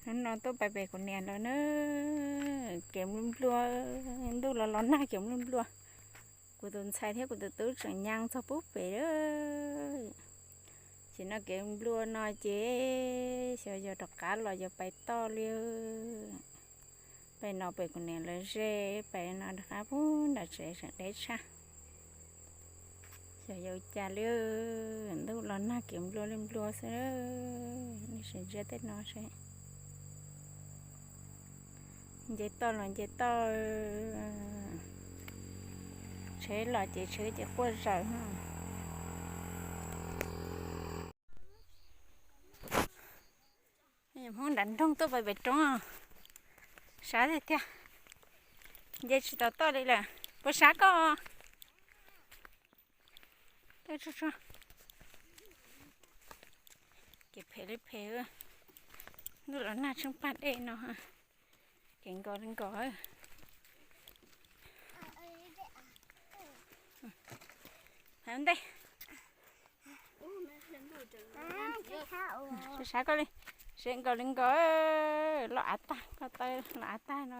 Hnub no tuaj pais pem kuv niam lawv na, kev nplua nplua, ntuj los los nag kev nplua nplua. Kuv tus ntxhais thiab kuv tus tub tseem nyav txog pub pem lawm. Ces no kev nplua no ces xyov yog rov qab los yog pais toj li. Pem no pem kuv niam lawv ze, pem no rov qab pub nram tsev tseem deb tshaj. Xyov yog ua cas li, ntuj los nag kev nplua li nplua xwb. Nej sim ntsia tej no seb. Nce toj los nce toj, tsheb los ces tsheb ces quaj zaws. Hmoob nram nroog tuaj pem pem roob, sab tiag tiag. Nce tsis tau toj li lawm, puas sab koj? Kev phem li phem, ntuj los nag tsheej pag dej no. Kev nkaus li nkaus. Ntej, sab sab koj li, sab nkaus li nkaus, los av tag, koj taw los av tag no.